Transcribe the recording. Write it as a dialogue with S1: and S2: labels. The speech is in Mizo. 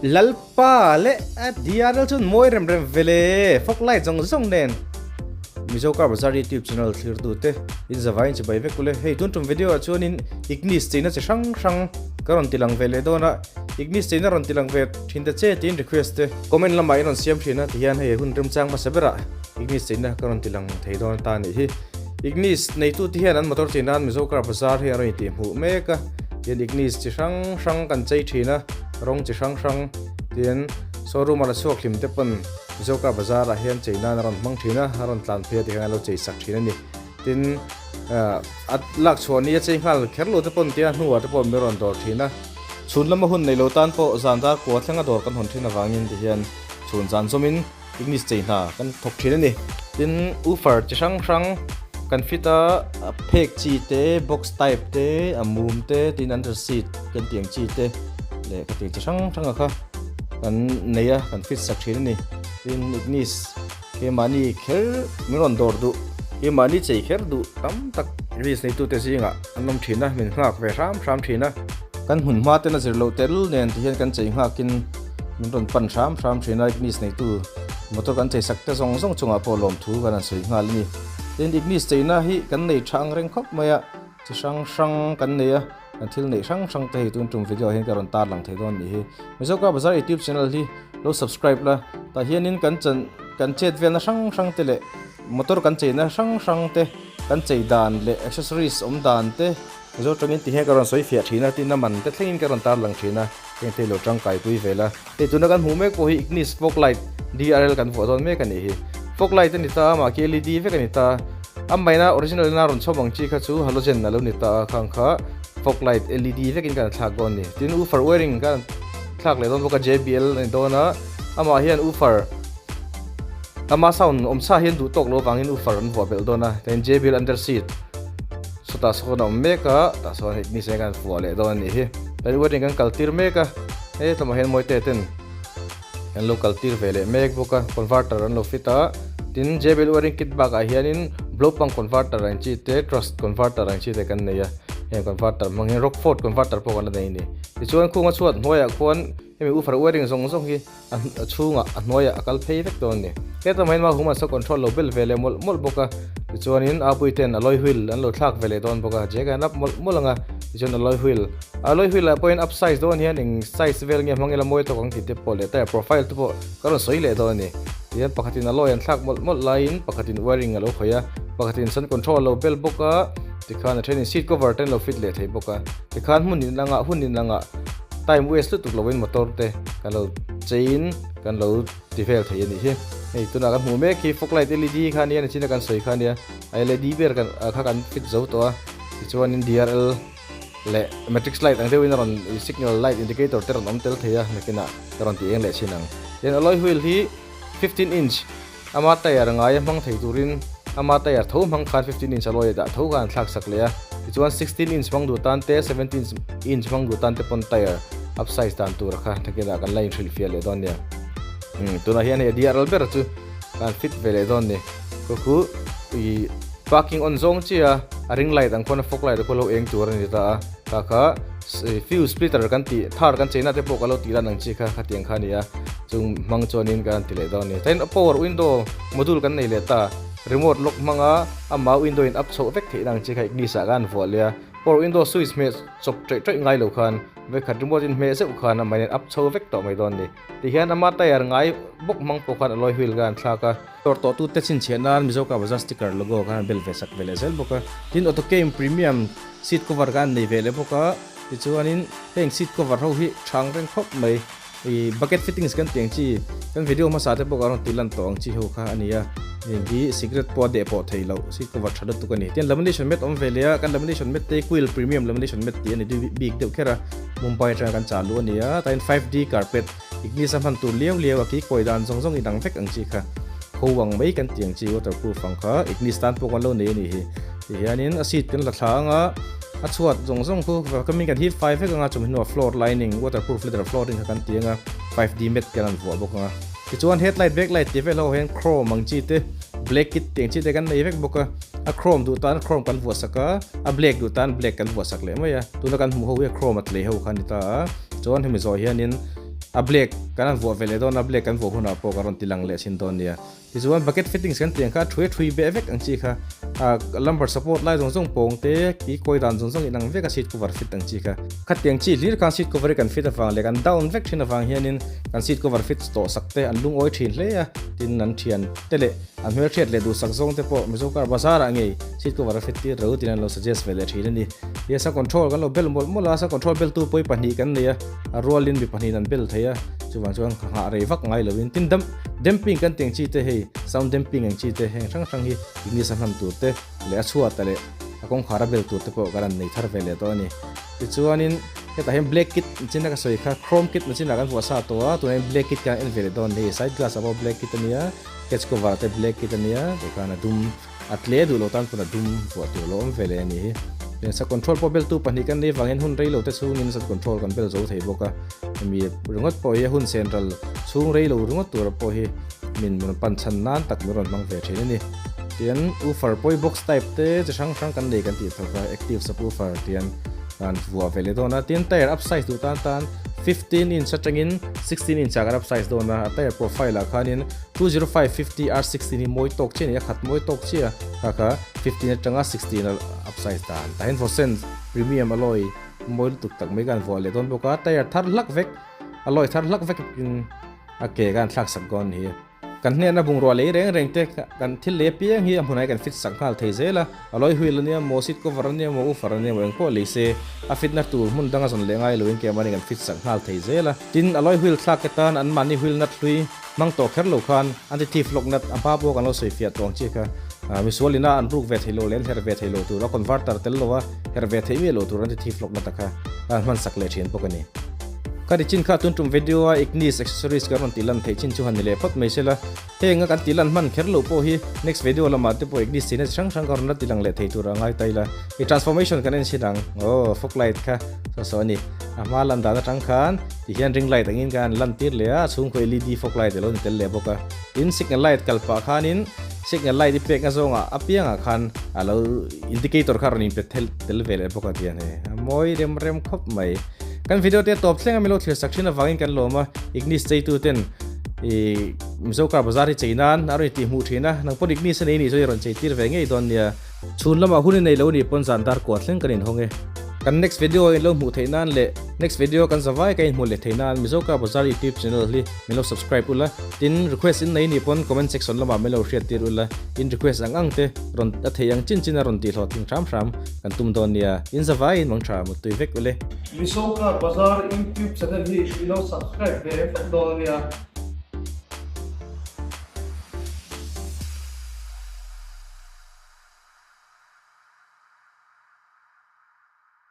S1: Lalpa leh a DRL chuan mawi rem rem vele fog light zawng zawng nen Mizo Car Bazaar YouTube channel thlir tu te in zavai in chibai vek ule. Hei tun tum video ah chuanin Ignis cheina chi hrang hrang ka rawn ti lang ve leh dawn a, Ignis cheina rawn ti lang ve thin ta che tiin request te comment lamah in rawn siam thin a tihian hei hun remchang hmasa berah Ignis cheina ka rawn ti lang thei dawn ta anih hi. Ignis neitu te hian an motor chei nan Mizo Car Bazaar hi an rawn intih hmuh mek a, tihian Ignis chi hrang hrang kan chei thin a, rawng chi hrang hrang tihian showroom a la chhuak hlim te pawn Mizo Car Bazaar ah hian chei nan a rawn hmang thin a, a rawn tlan phei a tihian a lo chei sak thin a ni. Tin, a lak chhuah ni a chei nghal kher lo te pawn tia hnuah te pawh min rawn dawr thin a. Chhun lama hun nei lo tan pawh zan dar kua thlenga dawr kan hawn thin avangin tihian chhun zan zawmin Ignis chei hna kan thawk thin a ni. Tin, woofer chi hrang hrang kan fit a, a phek chi te, box type te, a mum te, tin under seat kan tih ang chi te leh ka tih ang chi hrang hrang a kha kan nei a, kan fit sak thin a ni. Tin, Ignis keimahni kher min rawn dawr duh, keimahni chei kher duh tam tak Ignis neitute zingah an awm thin a, min nghak ve hram hram thin a. Kan hmun hma ten a zir loh tel nen tihian kan chei nghakin Min rawn pan hram hram thin a, Ignis neitu motor kan cheisak te zawng zawng chungah pawh lawmthu kan han sawi nghal a ni. Tin, Ignis cheina hi kan nei tha ang reng khawp mai a, chi hrang hrang kan nei a, kan thil neih hrang hrang te hei tun tum video ah hian ka rawn tar lang thei dawn nih hi. Mizo Car Bazaar YouTube channel hi lo subscribe la, tah hianin kan chan kan chet velna hrang hrang te leh motor kan cheina hrang hrang te kan chei dan leh accessories awm dan te Mizo tangin ti hian ka rawn sawi fiah thin a, tin a man te thlengin ka rawn tar lang thin a, heng te hi lo tangkai pui vel a. Hei tuna kan hmuh mek pawh hi Ignis fog light DRL kan vuah dawn mek a nih hi. Fog light a ni ta a, mah khi LED vek a ni ta. A maina original ina rawn chhawm ang chi kha chu halogen a lo ni ta a, khang kha fog light LED vekin kan thlak dawn a ni. Tin woofer wiring kan thlak leh dawn bawk a, JBL a ni dawn a, amah hian woofer ama sound awm sa hian duh tawk lo avangin woofer an vuah belh dawn a, tin JBL under seat. Sawtah sawn a awm mek a, tah sawn hei ni se kan fuah leh dawn a nih hi. Kan wedding kan kal tir mek a, hei tlawmah hian Mawite ten an lo kal tir ve leh mek bawk a, converter an lo fit a, tin JBL wiring kit bakah hianin Blowpunk converter ang chi te, Trust converter ang chi te kan nei a, heng converter hmang hian Rockford converter pawh kan la nei a ni. Tichuan khunga chhuat hnuaiah khuan hemi woofer wiring zawng zawng hi a chhungah a hnuaiah a kal phei vek dawn a ni. Heta mai hian human saw control lo bel ve leh mawlh mawlh bawk a, tichuanin a puiten alloy wheel an lo thlak ve leh dawn bawk a, jack an up mawlh mawlh ang a, tichuan alloy wheel alloy wheel ah pawhin up size dawn hian eng size vel nge hmang ila mawi tawk ang tih te pawh leh tire profile te pawh ka rawn sawi leh dawn a ni. Tihian pakhatin alloy an thlak mawlh mawlh laiin pakhatin wiring a lo khawih a, pakhatin sun control a lo bel bawk a, tikhan a thenin seat cover te an lo fit leh thei bawk a, tikhan hmun in anga hun in anga time waste lutuk lovin motor te kan lo cheiin kan lo ti vel thei a nih hi. Hei tunah kan hmuh mek hi fog light led kha ania nichina kan sawi kha ania a led ber kan kha kan fit zo tawh a tichuanin drl leh matrix light ang deuhin a rawn signal light indicator te rawn awm tel thei a nakinah ka rawn ti eng leh chin ang. Tin alloy wheel hi 15 inch ama tyre ngai a hmang thei turin ama tyre tho hmang khan 15 inch alloy dah tho khan an thlak sak leh a tichuan 16 inch hmang duh tan te 17 inch hmang duh tan te pawn tyre up size dan tur kha takinah kan la inhrilh fiah leh dawn nia. Umm tunah hian hei a DRL ber chu kan fit ve leh dawn ni khu khu ih parking on zawng chiah a a ring light ang khuan a fog light a khuan lo eng tur a ni ta a tah kha fuse splitter kan tih thar kan cheina te pawh ka lo tih lan ang chi kha khatiang kha a ni a chung hmang chuanin kan ti leh dawn a ni tin power window module kan nei leh ta remote lock hmanga ama window in up chhoh vek theih na ang chi kha ignis ah khan vuah leh a power window switch hmeh chawp ṭaih ṭaih ngai lo khan vekhat remote in hmeh zeuh khan a mahni up chho vek tawh mai dawn a ni. Tihian ama tyre ngai bawk hmang pawh khan alloy wheel kha an thlak a. Tawrh tawh tute chhinchhiah nan Mizo Car Bazaar sticker logo khan an bel ve sak ve leh zel bawk a. Tin Auto Came Premium seat cover kha an nei ve leh bawk a. Tichuanin heng seat cover ho hi thang reng khawp mai. Ih bucket fittings kan tih ang chi kan video hmasa te pawh ka rawn tih lan tawh ang chi ho kha a ni a. Heng hi cigarette pawh a deh pawh theih loh seat cover tha lutuk a ni. Tin lamination mat awm ve leh a, kan lamination mat te Quill Premium lamination mat tih a ni bik deuh kher a. Mumbai atanga kan chah luh a ni a, tain 5D carpet ignis a hman tur liau liau a kikawi dan zawng zawng inang vek ang chi kha ho ang mai kan ti ang chi waterproof ang kha ignis tan pawh kan lo nei a nih hi ti hianin a seat kan la thla ang a a chhuat zawng zawng khu kami kan hip fai vek ang a chumi hnuah floor lining waterproof leather flooring kha kan ti ang a 5D mat kan han vuah bawk ang a tichuan headlight backlight tih vel ho hian chrome ang chi te black kit tih ang chi te kan nei vek bawk a. A chrome duh tan chrome kan vuah sak a, a black duh tan black kan vuah sak leh mai a. Tuna kan hmuh ho hi a chrome a tlei ho kha a ni ta a. Chuan hemi zawh hianin A black kan han vuah ve leh dawn a, black kan vuah hunah pawh ka rawn ti lang leh chhin dawn nia. Tichuan bucket fittings kan tih ang kha a thui a thui beh vek ang chi kha ah lumber support lai zawng zawng pawng te ki kawi dan zawng zawng inang vek a seat cover fit ang chi kha. Khatiang chi hlir khan seat cover hi kan fit avang leh kan down vek thin avang hianin kan seat cover fit tawh sak te an lungawi thin hle a, tin an thian te leh an hmelhriat leh duhsak zawng te pawh Mizo car bazar ah ngei seat cover a fit tir ro tin an lo suggest ve leh thin a ni. Yes a control kan lo bel mawlh mawlh a, sa control bel tu pawi pahnih kan nei a, a rualin mi pahnihin an bel thei a, chuvang chuan nghah rei vak ngai lovin tin dam Damping kan tih ang chi te hei sound damping ang chi te heng hrang hrang hi English a hman tur te leh a chhuat a leh a kawngkhar a bel tur te pawh kan han nei thar ve leh tawh a ni. Tichuanin hetah hian black kit chin a ka sawi kha chrome kit chin ah kan vuah sa tawh a tunah hian black kit kan en ve leh dawn a ni. Side glass ah pawh black kit a nia, catch cover te black kit a nia tikhan a dum A tle duh lo tan pawn a dum vuah tur lo awm ve leh a ni hi. Sa control pawh beltu pahnih kan nei vangin hun rei lo te chhungin sa control kan bel zo thei bawk a. Hemi ringawt pawh hi a hun sen ral chhung rei lo ringawt tur pawh hi min rawn pan chhan nan tak min rawn hmang ve thin a ni. Tian woofer pawi box type te chi hrang hrang kan nei kan tih thawk a, active subwoofer tian kan vuah ve leh dawn a. Tin tyre up size duh tan tan 15 inch atangin 16 inch ah kan up size dawn a, a tyre profile ah khanin 205 50 R 16 hi mawi tawk chiah a ni a, khat mawi tawk chiah a, kha kha 15 atanga 16 a up size dan tah hian Vossen premium alloy mawi lutuk tak mai khan vuah leh dawn bawk a, tyre thar hlak vek alloy thar hlak vek in a ke khan thlak sak dawn a ni hi. Kan hnehna bungrua lei reng reng te kan thil lei apiang hi a hmunah hi kan fit sak nghal thei zel a, alloy wheel a nia maw, seat cover a nia maw, woofer a nia maw engpawh lei se a fit na tur hmun danga zawn leh ngai loin keimahni kan fit sak nghal thei zel a. Tin, alloy wheel thlak te tan anmahni wheel nut hlui Hmang tawh kher lo khan anti-thief lock nut a hma pawh kan lo sawi fiah tawh ang chiah kha. Misual ina an ruk ve thei lo leh an herh ve thei lo tur a converter tel lo a herh ve theih miah lo tur anti-thief lock nut a kha a hman sak leh thin bawk a ni. Ka ti chin kha tun tum video a Ignis accessories kan rawn tih lan theih chin chu han ni leh phawt mai sela. Heng a kan tih lan hman kher lo pawh hi next video lamah te pawh Ignis china chi hrang hrang kan rawn la ti lang leh thei tur a ngai ta ila. I transformation kan en chin ang aw fog light kha saw saw a ni. A hma lan dan atang khan ti hian ring light angin khan lan tir leh a, a chhungkaw LED fog light alo ni tel leh bawk a. Tin signal light kal pah khanin signal light i pekna zawngah apiangah khan alo indicator kha a rawn inpe tel tel ve leh bawk a tiang hei a mawi rem rem khawp mai. Kan video te tawp thleng a milo thlir sak thin avangin kan lawm a, Ignis cheitu ten ih Mizo car bazar hi chei nan a rawn intih hmuh thin a, nang pawn Ignis a nei nih chuan i rawn chei tir ve ngei dawn nia. Chhun lamah hun i nei lo nih pawn zan dar kuah thleng kan inhawng e. Kan next video in lo hmuh theih nan leh next video kan zavai ka inhmuh leh theih nan Mizo Car Bazar YouTube channel hi min lo subscribe ula, tin request in nei nih pawn comment section lamah min lo hriat tir ula, in request ang ang te rawn a theih ang chin chin a rawn tih hlawhtling hram hram kan tum dawn nia. In zavai in mang tha muttui vek ule.
S2: Mizo Car Bazar YouTube channel hi i lo subscribe ve vek dawn ania.